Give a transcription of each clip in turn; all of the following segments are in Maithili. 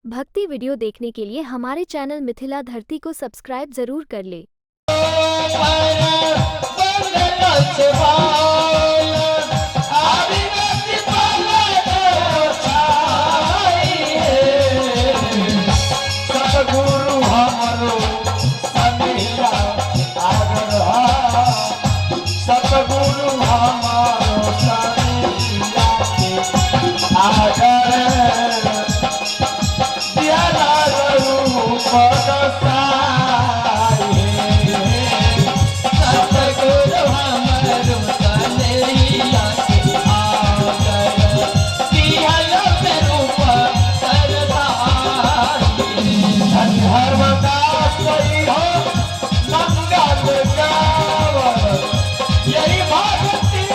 भक्ति वीडियो देखने के लिए हमारे चैनल मिथिला धरती को सब्सक्राइब जरूर कर ले। सतगुरु हमरो सनिया आगर सतगुरु हमारो सनिया के आगर दियाला रूप दसाई। सतगुरु हमरो सनैया के आगर दिहल रूप सरदारी। धर्मदास हो मंगल गावल यही भक्ति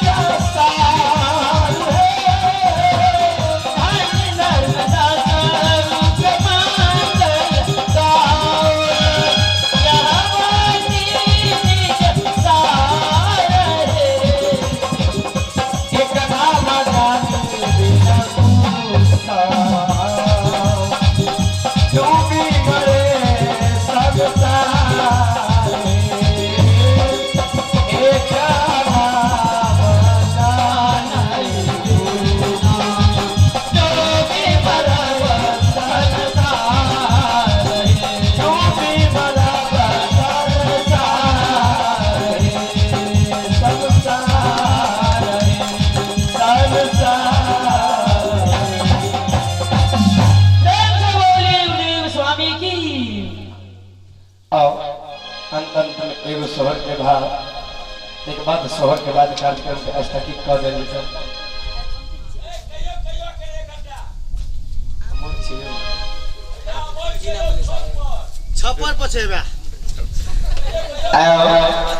का सार है। धन नर्मदा रूप मंगल गावल यह भक्ति निज सार है। एक नाम जाने बिना गुस्सा डूबी मरे सब सारे। एक नाम जाने बिना जोगी बरव संसार है। डूबी मरब संसार सब सारे संसार। प्रेम से बोलिए गुरुदेव स्वामी की। आओ अंत अंत में एगो सोहर के भाव एक बाद सोहर के बाद कार्यक्रम के स्थगित कर देल जेतै। छप्पर पछेबा। आओ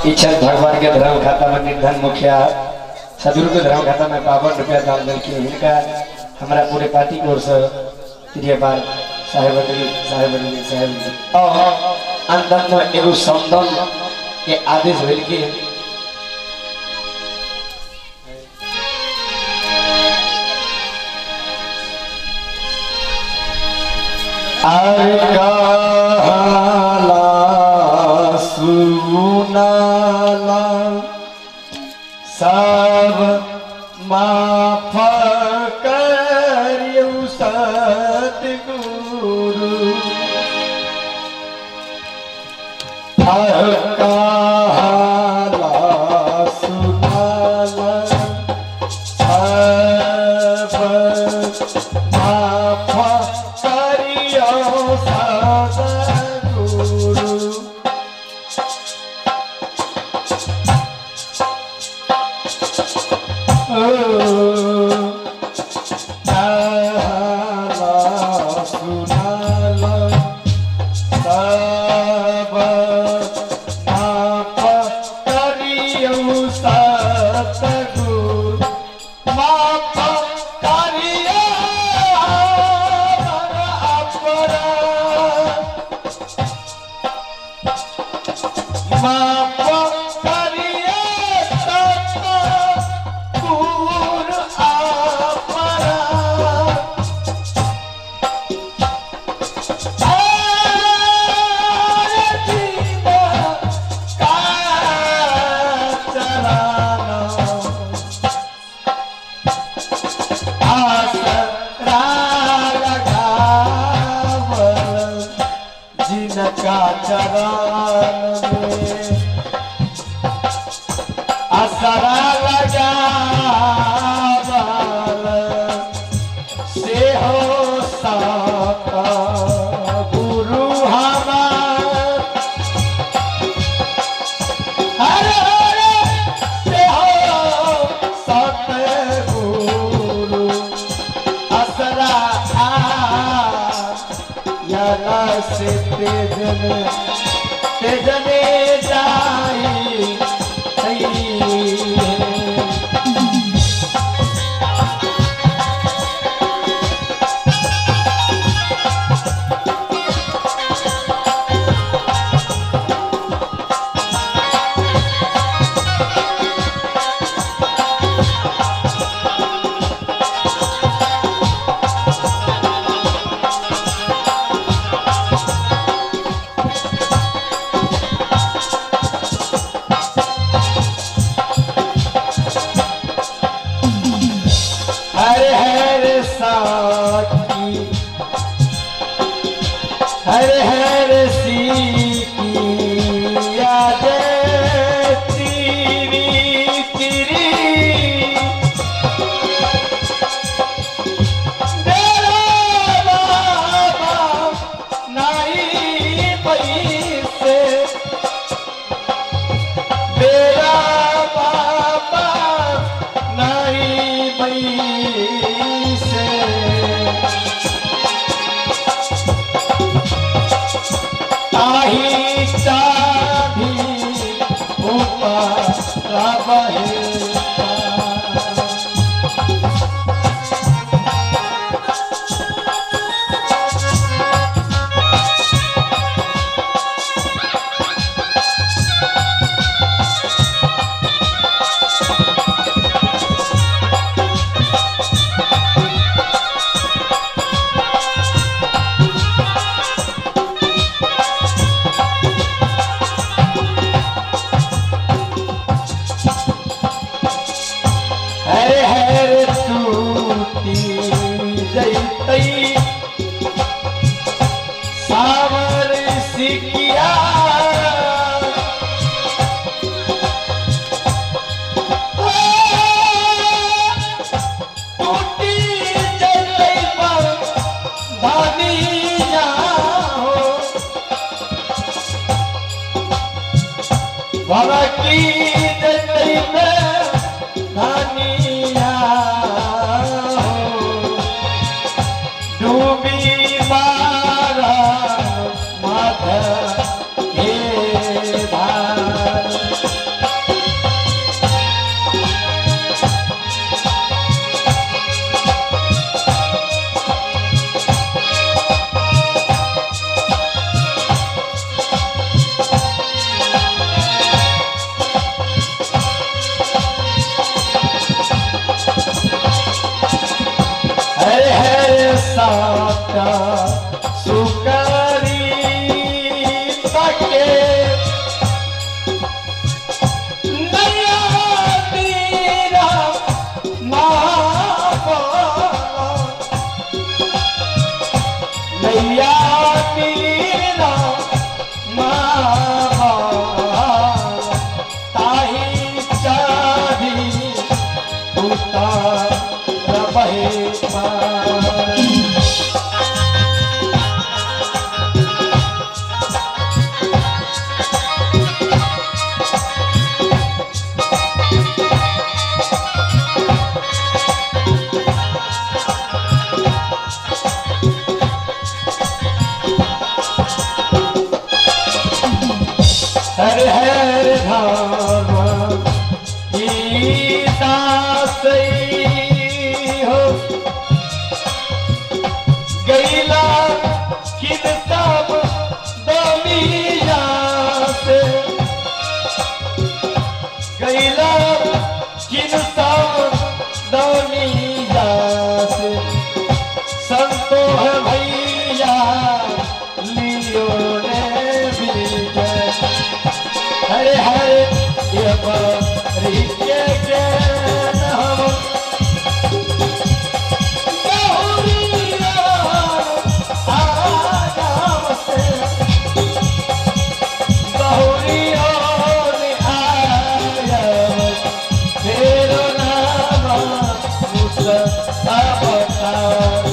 इच्छा भगवान के धर्म खाता में निर्धन मुखिया सदुरु के धर्म खाता में 52 रुपया दान दिलखिन। हिनका हमरा पूरे पार्टी की ओर से प्रिय बार साहेब साहेब साहेब। और अंत अंत में एगो समदन के आदेश भेलखिन। आर कहला सुनाला सब माफ करियौ सतगुरु। कहला सुनाला सब माफ करियौ सतगुरु। कहला सुनाला सब माफ करियौ सतगुरु। माफ करियौ हमर अपराध। माफ करियौ सतगुरु अपराध। जिनका चरण में असरा लगावल से हो सत गुरु हमार। हर हर से हो सत गुरु असरा याला से तेजन तेजने जाई। ताही चाभी उतरबहे पार। हर हर टूटी जैतई सावर सिकिया टूटी जैतई पर धानिया हो बाबा की जैतई में धानिया हो डूबी मारा माथ हे धार। हर हर साता सुकरी तके नैया तेरा मापा नैया तेरा मापा ताही चाही उतारबहे पार। हर हर धाम की दासई हो गैला किन सब दमिया से गैला किन सब दमिया से संतो है भैया लियो रे विजय हरे हरे ये परी के ज्ञान हम गौरिया आगाम से गौरिया आया तेरो नाम उस अवतार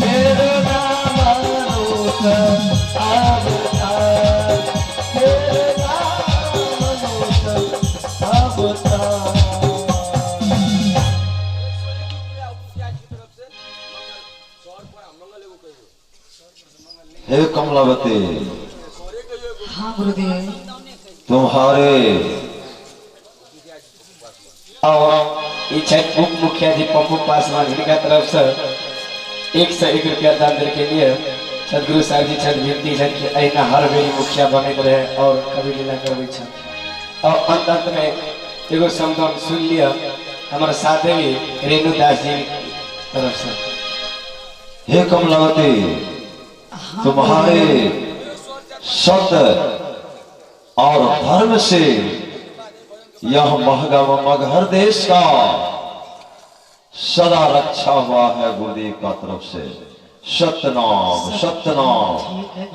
तेरो नाम उस अवतार तेरो नाम उस अवतार। हे कमलावती, हाँ गुरुदेव। तुम्हारे और ई छथि उप मुखिया जी पप्पू पासवान, हिनका तरफ से 101 रुपया दान दे के लिए सदगुरु साहब जी छथि विनती छथि कि अहिना हर बेरी मुखिया बनैत रहे और कवि लीला करबै छथि। और अंत अंत में एगो समदाउन सुन लिअ हमर साथी रेणु दास जी तरफ से। हे कमलावती, तुम्हारे सत्य और धर्म से यह महगा व मगहर देश का सदा रक्षा हुआ है गुरुदेव का तरफ से। सत्यनाम सत्यनाम।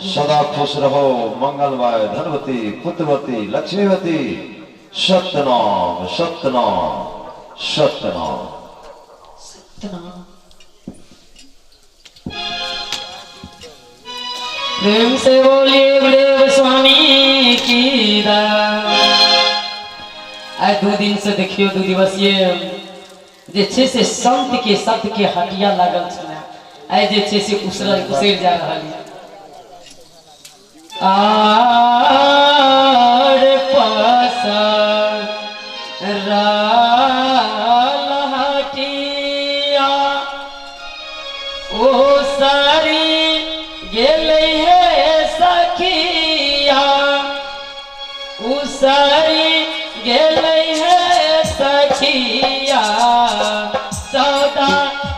सदा खुश रहो, मंगलमय, धनवती, पुत्रवती, लक्ष्मीवती। सत्यनाम सत्यनाम सत्यनाम सत्यनाम। प्रेम से बोलिए गुरुदेव स्वामी की जय। आइ 2 दिन से देखियो 2 दिवसीय जे छै से संत के सत्य के हटिया लागल छलै, आइ जे छै से उसरल उसरि जा रहल यऽ। आर पसर हटिया ओ सारी गेलै हे सखिया, उसरी गेलै हे सखिया, सौदा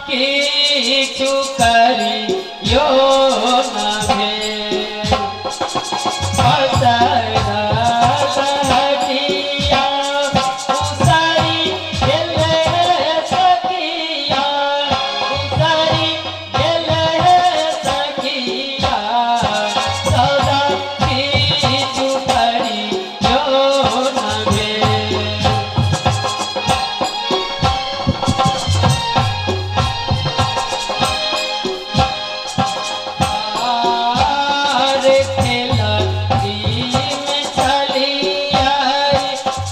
किछु